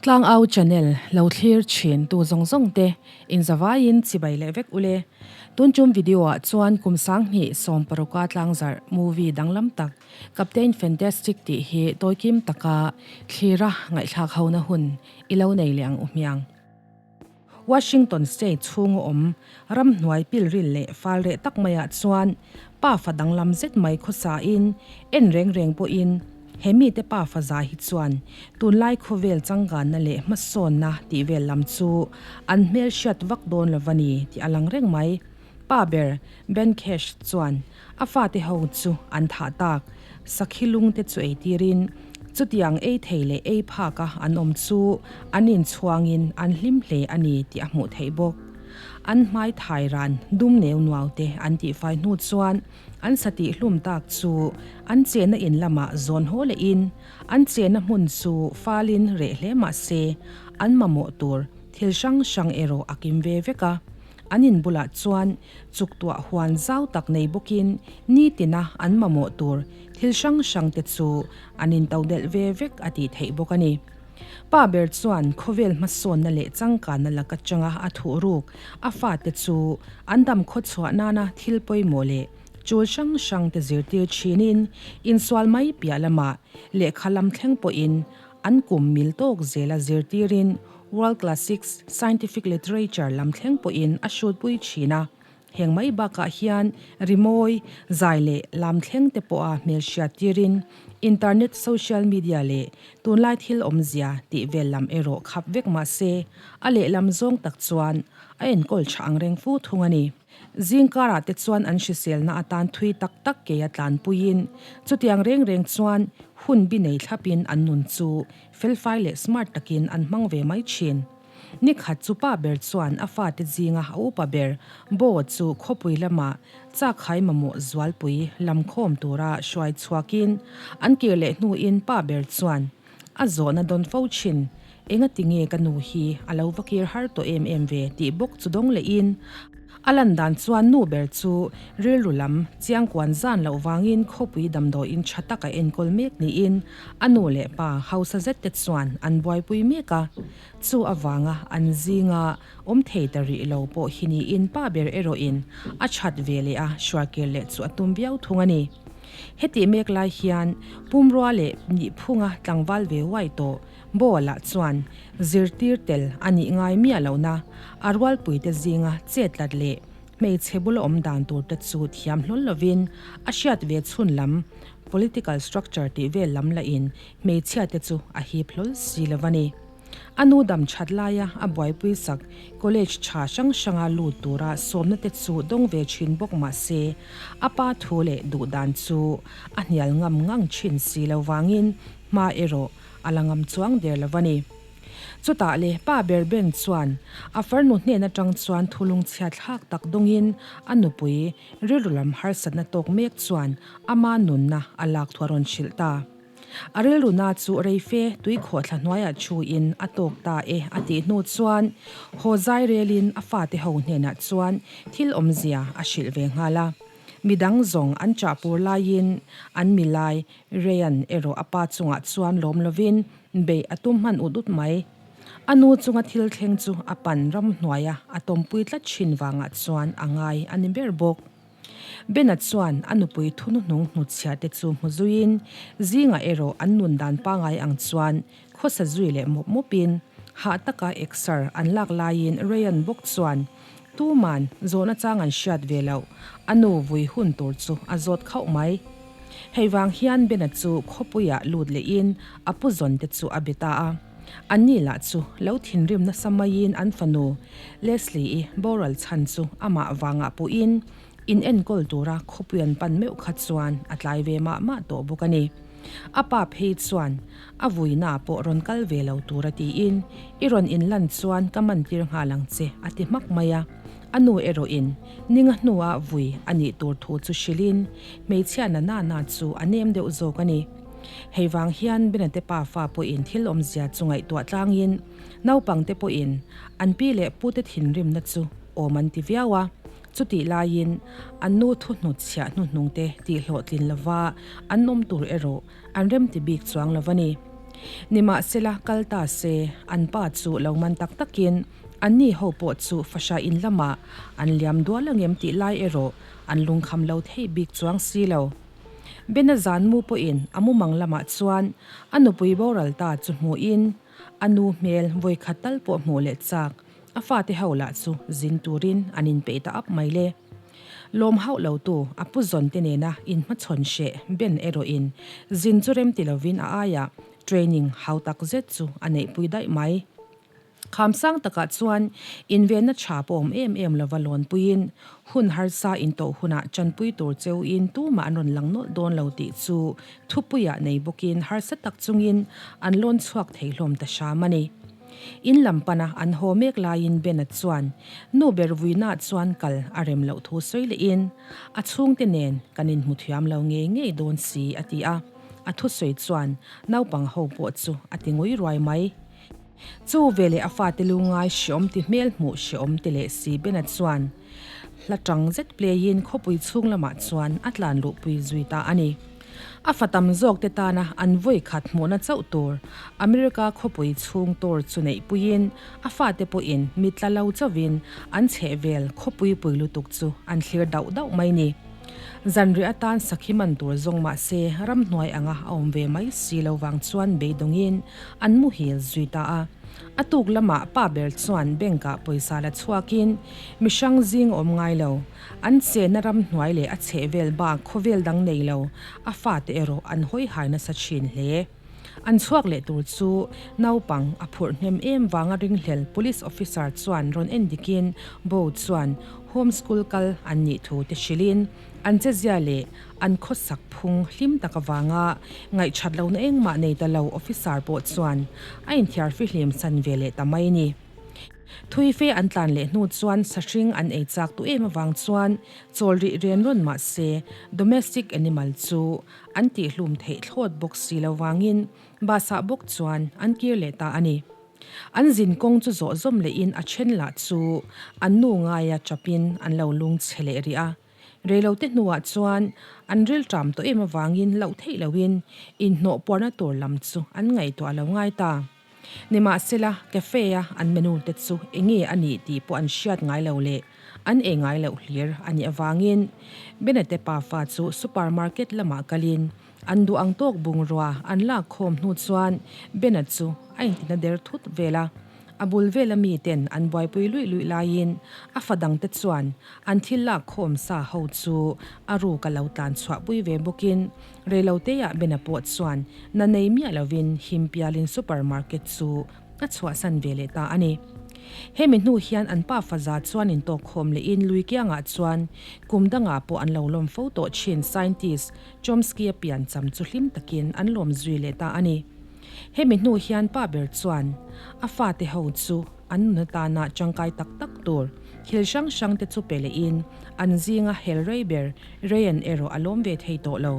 Tlangau channel lo thlir thin tu zawng zawng te inzavaiin chibai leh vek ule. Tun tum video ah chuan kum 2016 a tlangzarh movie danglam tak Captain Fantastic tih hi tawikim taka thlira ngaihthlak hona hun i lo nei leh ang u hmiang. Washington State chhunga awm ramhnuai pilril leh fal reh tak maiah chuan pafa danglam zet mai khawsain en reng reng pawhin he mite pafa za hi chuan tunlai khawvel changkanna leh hmasawnna tih vel lam chu an hmelhriat vak dawn lo va ni tih a lang reng mai. Pa ber Ben Cash chuan A fate ho chu an thah tak. Sakhi lung te chu ei tirin chutiang ei thei leh ei phak a an awm chu an inchhuangin an hlim hle a ni tih a hmuh theih bawk. An hmai thai ran dum neu nuau te an tihfai hnu chuan an satih hlum tak chu an chenna in lamah zawn haw lehin an chenna hmun chu falin reh hle mah se an mamawh tur thil hrang hrang erawh a kim ve vek a. An in bulah chuan chuktuah huan zau tak nei bawkin nitina an mamawh tur thil hrang hrang te chu an in to delh ve vek a tih theih bawk a ni. Pa ber chuan khawvel hmasawnna leh changkanna lak atanga a thuh ruk a fate chu an dam khawchhuah nana thil pawimawh leh chul hrang hrang te zirtir thinin insual mai piah lamah lehkha lam thleng pawhin an kum mil tawk zela zirtirin World Classics Scientific Literature lam thleng pawhin a hrutpui thin a, heng mai bakah hian rimawi, zai leh lam thleng te pawha hmelhriat tirin internet social media leh tunlai thil awmzia tih vel lam erawh khap vek mah se a lehlam zawng tak chuan a enkawl tha ang reng fu thung a ni. Zingkarah te chuan an hriselna atan thui tak tak kei a tlanpuiin chutiang reng reng chuan hun bi nei thlapin an nun chu Felfai leh smart takin an hmang ve mai thin. Nikhat chu pa ber chuan a fate zinga a upa ber Bo chu khawpui lama chakhai mamawh zualpui lamkhawm tura hruai chhuakin an kir leh hnuin pa ber chuan a zawhna dawn fo thin. Engati nge ka nu hi a lo va kir har tawh em em ve tih bawk chu dawng lehin A lan dan chuan nu ber chu rilru lam chiangkuan zan loh vangin khawpui damdawiin tha tak a enkawl mek niin a nu leh pa hausa zet te chuan an buaipui mek a. Chu avanga an zinga awm thei ta rih lo pawh hi niin pa ber erawhin a that ve leh a hruaikir leh chu a tum viau thung a ni. Hetih mek lai hian pumrua leh nihphunga tlangval ve uai tawh Boala chuan zirtir tel a nih ngai miah lohna a rualpuite zinga chetlat leh hmeichhe bula awm dan tur te chu thiam hlawl lovin a hriat ve chhun lam political structure tih vel lam lahin hmeichhia te chu a hip hlawl si lo a ni. A nu dam that laia a buaipui sak college tha hrang hranga lut tura sawmna te chu dawng ve thin bawk mah se a pa thu leh duh dan chu a hnial ngam ngang thin si lo vangin hma erawh a la ngam chuang der lo a ni. Chutah le pa ber Ben chuan a farnu hnen atang chuan thulung chhia thlak tak dawngin a nupui rilru lam harsatna tawk mek chuan ama nunna a lak thu a rawn hrilh ta. A rilru na chu reife tuikhawhthla hnuaiah thuin a tawk ta e a tih hnu chuan haw zai relin a fate ho hnenah chuan thil awmzia a hrilh ve nghal a. Midang zawng an chahpur laiin an milai Ryan erawh a pa chungah chuan lawm lovin beih a tum hman ut ut mai. A nu chunga thil thleng chu a pan ramhnuaia a tawmpui tlat thin vangah chuan a ngai a ni ber bawk. Bena chuan a nupui thunuhnung hnutchhiah te chu hmu zuiin zingah erawh an nun dan pangai ang chuan khawsa zui leh mawp mawpin hah taka exer an lak laiin Ryan bawk chuan tuman zawhna chang an hriat ve loh a nu vui hun tur chu a zawt khauh mai. Hei vang hian Bena chu khawpuiah lut lehin a pu zawn te chu a be ta a. Anni lah chu lo thinrim nasa maiin an fanu Leslie-i boral chhan chu amah vangah puhin in enkawl tura khawpui an pan meuh kha chuan a tlai ve mah mah tawh bawk a ni. A pa phei chuan a vuina pawh rawn kal ve lo tura tiin i rawn inlan chuan ka man tir nghal ang che a ti hmak mai a. A nu erawhin ninga hnua vui a nih tur thu chu hrilhin hmeichhia na na na chu a nem deuh zawk a ni. Hei vang hian Benate pa fa pawhin thil awmzia chu ngaihtuah tlangin naupangte pawhin an pi leh pute thinrimna chu awm an ti viau a, chutih laiin an nu thuhnutchhiah hnuhnungte tihhlawhtlin lova an awm tur erawh an remti bik chuang lo a ni. Nimahsela, kal ta se, an pa chu lo man tak takin anni ho pawh chu fahrah in lamah an liam dual angem tih lai erawh an lungkham lo theih bik chuang si lo. Bena zan mu pawhin a mumang lamah chuan a nupui boral ta chu hmuhin a nu hmel vawikhat tal pawh hmuh leh chak a fate ho lah chu zin turin an inpeih ta ap mai le. Lawm hauh lo tu a pu zawn te nena inhmachhawn hreh Ben erawhin zin chu rem ti lovin a aiah training hau tak zet chu a neihpui daih mai. Kham sang takah chuan invenna tha pawh awm em em lova lawnpuiin hun harsa intawh hunah chanpui tur cheuin tumah an rawn lang nawlh dawn lo tih chu thupuiah nei bawkin harsa tak chungin an lawn chhuak thei hlawm ta hram a ni. In lam pana an haw mek laiin Bena chuan nu ber vuinaah chuan kal a rem loh thu sawi lehin a chhungte nen kan inhmu thiam lo ngei ngei dawn si a ti a, a thusawi chuan naupang ho pawh chu a ti ngui ruai mai. Chu veleh a fate lungngai hreawm ti hmel hmuh hreawm ti leh si Bena chuan hla tang zet play-in khawpui chhung lamah chuan a tlan luhpui zui ta a ni. A fa tam zawk te tana an vawi khat hmuhna chauh tur America khawpui chhung tour chu neihpuiin a fate pawhin mit tla lo chauhin an chhehvel khawpui pui lutuk chu an thlir dauh dauh mai ni. Zanriah atan sakhi man tur zawng mah se ramhnuai anga a awm ve mai si lo vang chuan beidawngin an muhil zui ta a. A tuk lamah pa ber chuan bank ah pawisa la chhuakin mihrang zing a awm ngai lo. An chenna ramhnuai leh a chhehvel bak khawvel dang nei lo a fate erawh an hawi hai nasa thin hle. An chhuak leh tur chu naupang a phurh hnem em vanga ringhlel police officer chuan rawn en dikin Bo chuan home school kal an nih thu te hrilhin an chezia leh an khawsak phung hlim tak avanga ngaihchat lohna engmah nei ta lo officer pawh chuan a inthiar fihlim san ve leh ta mai ni. Thui fe an tlan leh hnu chuan sahring an ei chak tu em avang chuan chawl rih ren rawn mah se domestic animal chu an tihhlum theih thlawt bawk si lo vangin bus-ah bawk chuan an kir leh ta a ni. An zin kawng chu zawh zawm lehin a then lah chu an nu ngaia chapin an lo lung chhe leh rih a. Reilote hnuah chuan an rilṭam tawh em avangin loh theih lohin inhnawh puarna tur lam chu an ngaihtuah lo ngai ta. Nimahsela, cafe-a an menu te chu enge a nih tih pawh an hriat ngai lo leh an ei ngai loh hlir a nih avangin Benete pafa chu supermarket lamah kalin an duh ang tawk bungrua an lak khawm hnu chuan Bena chu a intina der thut vel a. A bul vela miten an buaipui luih luih laiin a fa dangte chuan an thil lak khawm sa ho chu a ruk a lo tlan chhuahpui ve bawkin Reiloteah Bena pawh chuan na nei miah lovin himpialin supermarket chu a chhuahsan ve leh ta a ni. Hemi hnu hian an pa faza chuan intawkkhawm lehin lui kiangah chuan kum dangah pawh an lo lawm fo tawh thin scientist Chomsky-a piancham chu hlim takin an lawm zui leh ta a ni. Hemi hnu hian pa ber chuan a fate ho chu an nun atana tangkai tak tak tur thil hrang hrang te chu pe lehin an zinga hel rei ber Ryan erawh a lawm ve thei tawh lo.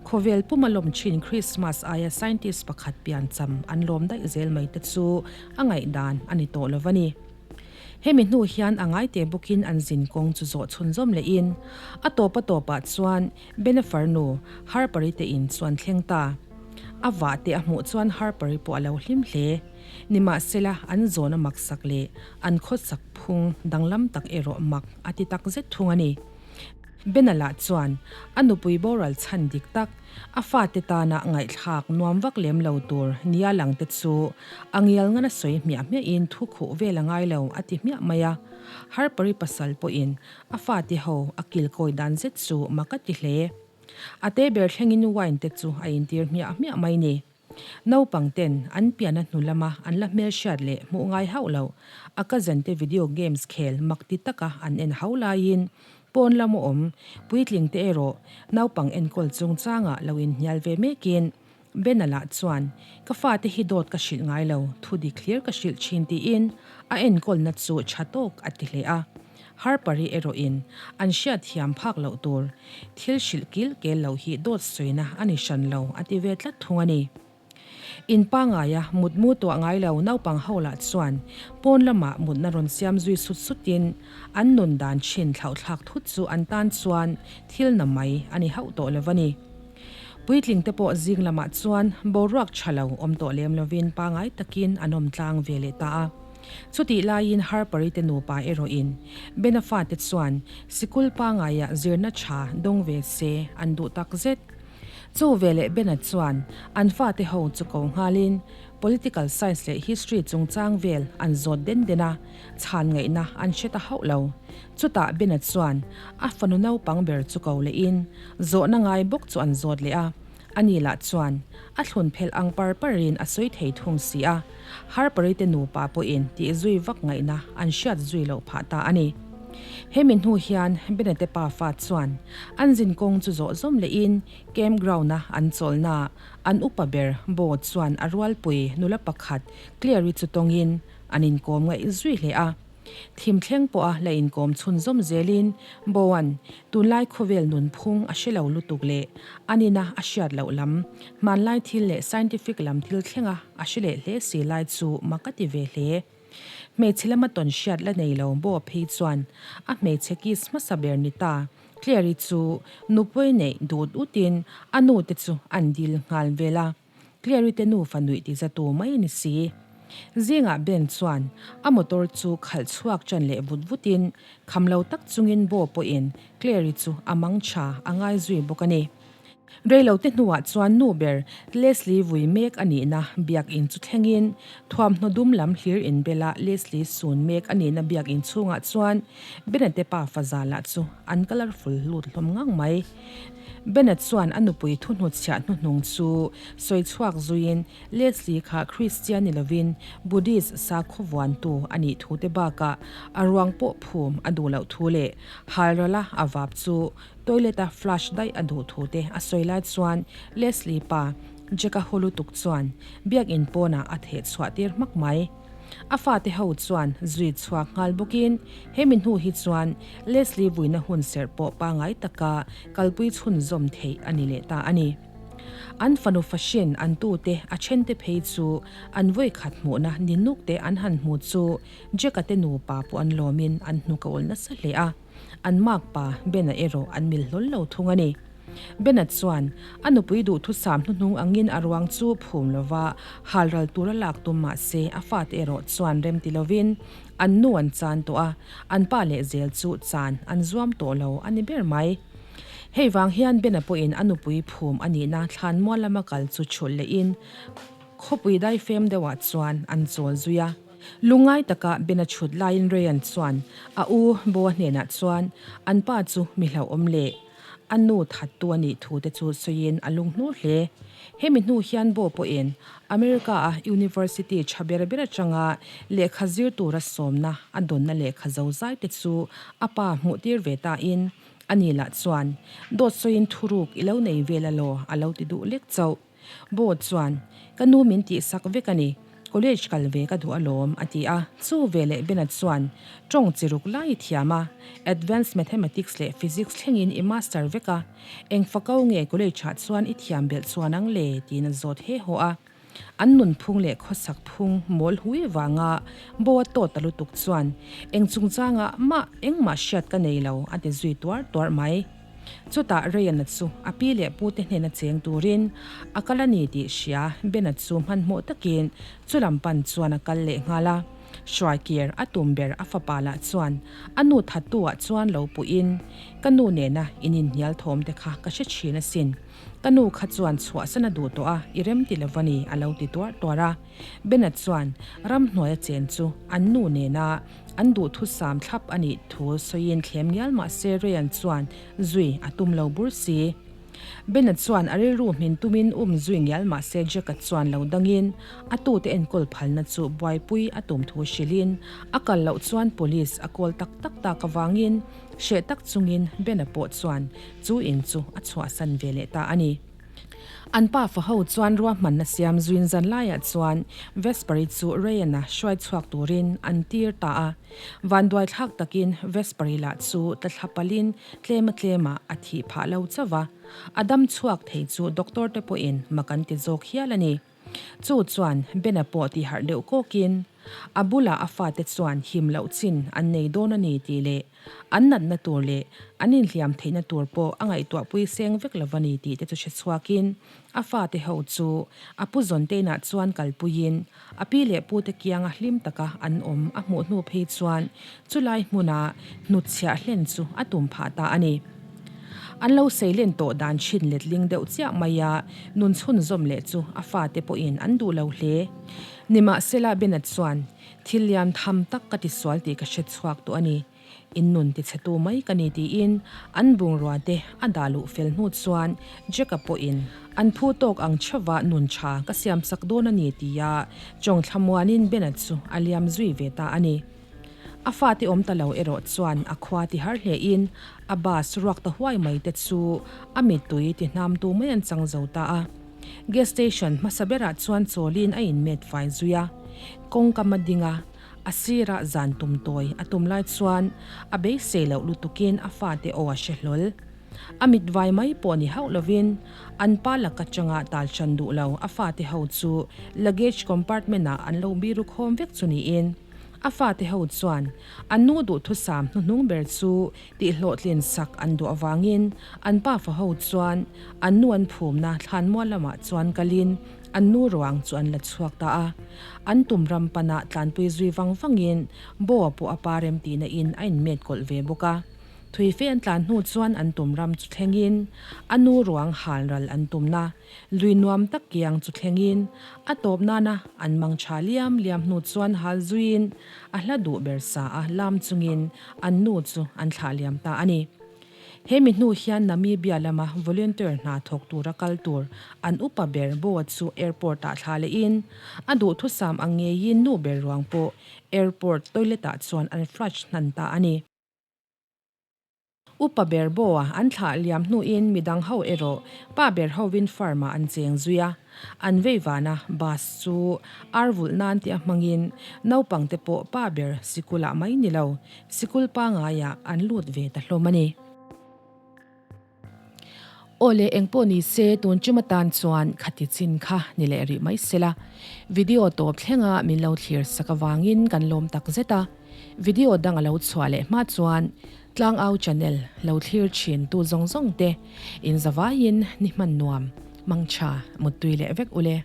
Khawvel puma lawm thin Christmas aia scientist pakhat piancham an lawm daih zel mai te chu a ngaihdan a ni tawh lo va ni. Hemi hnu hian a ngaite bawkin an zin kawng chu zawh chhunzawm lehin a tawp a tawpah chuan Bena farnu Harper-i te in chuan thleng ta. A vah te a hmuh chuan Harper-i pawh a lo hlim hle. Nimahsela an zawn a maksak leh an khawsak phung danglam tak erawh mak a ti tak zet thung a ni. Bena lah chuan a nupui boral chhan dik tak, a fate tana ngaihthlak nuam vak lem lo tur nia lang te chu a ngial ngana sawi hmiah hmiahin thu khuh vel a ngai lo a ti hmiah mai a. Harper-i pasal pawhin a fate ho a kilkawi dan zet chu mak a ti hle. A te ber thlengin wine te chu a intir hmiah hmiah mai ni. Naupang ten an piana hnu lama an la hmelhriat leh hmuh ngai hauh loh a cousin te video games khel mak ti taka an en hau laiin pawn lama awm puitling te erawh naupang enkawl chungchangah lo inhnial ve mekin Bena lah chuan ka fate hi dawt ka hrilh ngai lo, thu dik hlir ka hrilh thin tiin a enkawlna chu tha tawk a ti hle a. Harper-i erawhin an hriatthiam phak loh tur thil hrilh kil kel loh hi dawt sawina a ni hran lo a ti ve tlat thung a ni. In pangaia mutmu tuah ngai lo naupang ho lah chuan pawn lamah mutna rawn siam zui sut sutin an nun dan thin thlauhthlak thut chu an tan chuan thil na mai a ni hauh tawh lo a ni. Puitling te pawh zing lamah chuan boruak tha lo awm tawh lem lovin pangai takin an awm tlang ve leh ta a. Chutih laiin Harper-i te nupa erawhin Bena fate chuan sikul pangaiah zirna tha dawng ve se an duh tak zet. Chu veleh Bena chuan an fate ho chu ko nghalin Political Science leh History chungchang vel an zawt den den a, chhan ngaihna an hre ta hauh lo. Chutah Bena chuan a fanu naupang ber chu ko lehin zawhna ngai bawk chu an zawt leh a, ani lah chuan a thlun phelh ang par parin a sawi thei thung si a, Harper-i te nupa pawhin tih zui vak ngaihna an hriat zui loh phah ta a ni. Hemi hnu hian Bena te pafa chuan an zinkawng chu zawh zawm lehin camp ground-a an chawlhnaah An upa ber Bo chuan a rualpui nula pakhat Clary chu tawngin an inkawm ngaih zui hle a. Thim thleng pawha la inkawm chhunzawm zelin Boan tunlai khawvel nunphung a hre lo lutuk leh a nina a hriat loh lam, hmanlai thil leh scientific lam thil thlenga a hre leh hle si lai chu mak a ti ve hle. Hmeichhe lama tawn hriat la nei lo Bo phei chuan a hmeichhe kiss hmasa ber ni ta Clary chu nupui neih dut utin a nu te chu an dil nghal vel a, Clary te nufa nuih ti za tu mai a ni si. Zingah Ben chuan a motor chu khalh chhuak ṭan leh vut vutin kham lo tak chungin Bo pawhin Clary chu a mang ṭha a ngai zui bawk a ni. Reilote hnuah chuan nu ber Leslie vui mek a nihna biakinn chu thlengin thuamhnaw dum lam hlir inbela Leslie sun mek a nihna biakinn chhungah chuan Bennett-te pa fazalah chu an colourful lut hlawm ngang mai. Bennett chuan a nupui thuhnutchhiah hnuhnung chu sawi chhuak zuiin Leslie kha Christian ni lovin Buddhist sakhaw vuantu a nih thu te bakah a ruang pawh phum a duh loh thu leh halrala a vap chu Toilet-a flush daih a duh thu te a sawi lai chuan Leslie pa Jack-a haw lutuk chuan biakinn pawnah a theh chhuah tir hmak mai. A fate ho chuan zui chhuak nghal bawkin he mi hnu hi chuan Leslie vuina hun serh pawh pangai taka kalpui chhunzawm theih a ni leh ta a ni. An fanu fahrin an tute a thente phei chu an vawikhat hmuhna ni nuk te an han hmu chu Jack-a te nupa pawh an lawmin an hnuk a awl nasa hle a. An makpa Bena erawh an mil hlawl lo thung a ni. Bena chuan a nupui duhthusam hnuhnung angin a ruang chu phum lova halral tura lak tum mah se a fate erawh chuan rem ti lovin an nu an chan tawh a, an pa leh zel chu chan an zuam tawh lo a ni ber mai. Hei vang hian Bena pawhin a nupui phum a nihna thlanmual lama kal chu chhulh lehin khawpui daifem deuhah chuan an chawl zui a. Lungngai taka Ben a chhut laiin Ryan chuan a u Boa hnenah chuan an pa chu mi hlauhawm leh a nu thattu a nih thu te chu sawiin a lunghnur hle. Hemi hnu hian Bo pawhin America-a university tha ber ber atanga lehkha zir tura sawmna a dawnna lehkha zozai te chu a pa hmuhtir ve tain ani lah chuan dawt sawiin thuruk i lo nei vel alaw a lo ti duh lek chauh. Bo chuan, Ka nu min tihsak vek a ni, college kal ve ka duh alawm, a ti a. Chu veleh Bena chuan, Tawng chi ruk lai i thiam a, Advanced Mathematics leh Physics thlengin i master vek a, eng fakau nge college ah chuan i thiam belh chuan ang le? tiin a zawt he haw a. An nunphung leh khawsak phung mawl hui vanga Bo a tawt ta lutuk chuan, Eng chungchangah mah engmah hriat ka nei lo, a ti zui tuar tuar mai. Chutah Ryan-a chu a pi leh pute hnena cheng turin a kal a ni tih hria Ben-a chu hmanhmawh takin chu lam pan chuan a kal leh nghal a. Hruaikir a tum ber a fapa lah chuan a nu thattu-ah chuan lo puhin, Ka nu nena in inhnial thawm te kha ka hre thin asin. Ka nu kha chuan chhuahsan a duh tawh a, i rem ti lo va ni, a lo ti tuar tuar a. Ben-a chuan ramhnuaia chen chu an nu nena An duhthusam thlap a nih thu sawiin thlem ngial mah se Ryan chuan zui a tum lo bur si. Ben-a chuan a rilru hmin tumin um zui ngial mah se Jack-a chuan lo dangin a tute enkawl phalna chu buaipui a tum thu hrilhin a kal loh chuan police a call tak tak tak avangin hreh tak chungin Ben-a pawh chuan chu in chu a chhuahsan ve leh ta a ni. An pa fa ho chuan ruahmanna siam zuin zan laiah chuan Vespari chu Ryan-a hruai chhuak turin an tir ta a. Vanduai thlak takin Vespari lah chu tla thla palhin tlema tlemah a thih phah lo chauh va. A dam chhuak thei chu doctor te pawhin mak an ti zawk hial a ni. Chu chuan Bena pawh ti harh deuh kawkin a bulah a fate chuan him loh chin an nei dawn a ni tih leh an natna tur leh an inhliam theihna tur pawh a ngaihtuahpui seng vek lo a ni tih te chu hre chhuakin a fate ho chu a pu Zawnteina chuan kalpuiin a pi leh pute kianga hlim taka an awm a hmuh hnu phei chuan chulai hmuna hnutchhiah hlen chu a tum phah ta a ni. An lo seilen tawh dan chhin letling deuh chiah mai a, nun chhunzawm leh chu a fate pawhin an duh lo hle. Nimahsela Bena chuan, Thil lian tham tak ka tisual tih ka hre chhuak tawh a ni. In nun tichhetu mai ka ni tiin an bungrua te a dah luh fel hnu chuan Jack-a pawhin an phu tawk ang theuva nun tha ka siamsak dawn a ni tia chawng thlamuanin Bena chu a liam zui ve ta a ni. A fate awm ta lo erawh chuan a khua ti har hlein a bus ruak ta huai mai te chu a mittui ti hnamtu mai an chang zo ta a. Gas station hmasa berah chuan chawlin a inmet fai zui a, kawngkam a ding a, a sirah zan tum tawi a tum lai chuan a beisei loh lutukin a fate aw a hre hlawl. A mit vai mai pawh ni hauh lovin an pa laka changa tal hran duh lo a fate ho chu luggage compartment ah an lo biru khawm vek chu niin a fate ho chuan an nu duhthusam hnuhnung ber chu tihhlawhtlin sak an duh avangin an pafa ho chuan an nu an phumna thlanmual lamah chuan kalin an nu ruang chu an la chhuak ta a. An tum ram panah tlanpui zui vang vangin Boa pawh a pa remtihna in a inmet kawlh ve bawk a. Thuife an tlan hnu chuan an tum ram chu thlengin a nu ruang hal ral an tumna lui nuam tak kiang chu thlengin a tawp nana an mang tha liam liam hnu chuan hal zuiin a hla duh ber sa a lam chungin an nu chu an thlah liam ta a ni. He mi hnu hian Namibia lama volunteer hna thawk tura kal tur an upa ber Boa chu airport ah thlah lehin a duhthusam ang ngeiin nu ber ruang pawh airport toilet ah chuan an flush hnan ta a ni. Upa ber Boa an thlah liam hnuin midang ho erawh pa ber hovin farm ah an cheng zui a. An vei vana bus chu ar vulh nan tia hmangin naupang te pawh pa ber sikul ah mai ni lo, sikul pangaiah an lut ve ta hlawm a ni. Aw le engpawh ni se tun tum atan chuan khati chin kha ni leh rih mai sela. Video tawp thlenga min lo thlir sak avangin kan lawm tak zet a. Video dang a lo chhuah leh hma chuan Tlangau channel lo thlir thin tu zawng zawng te in zavaiin ni hman nuam, mangtha, muttui leh vek ule.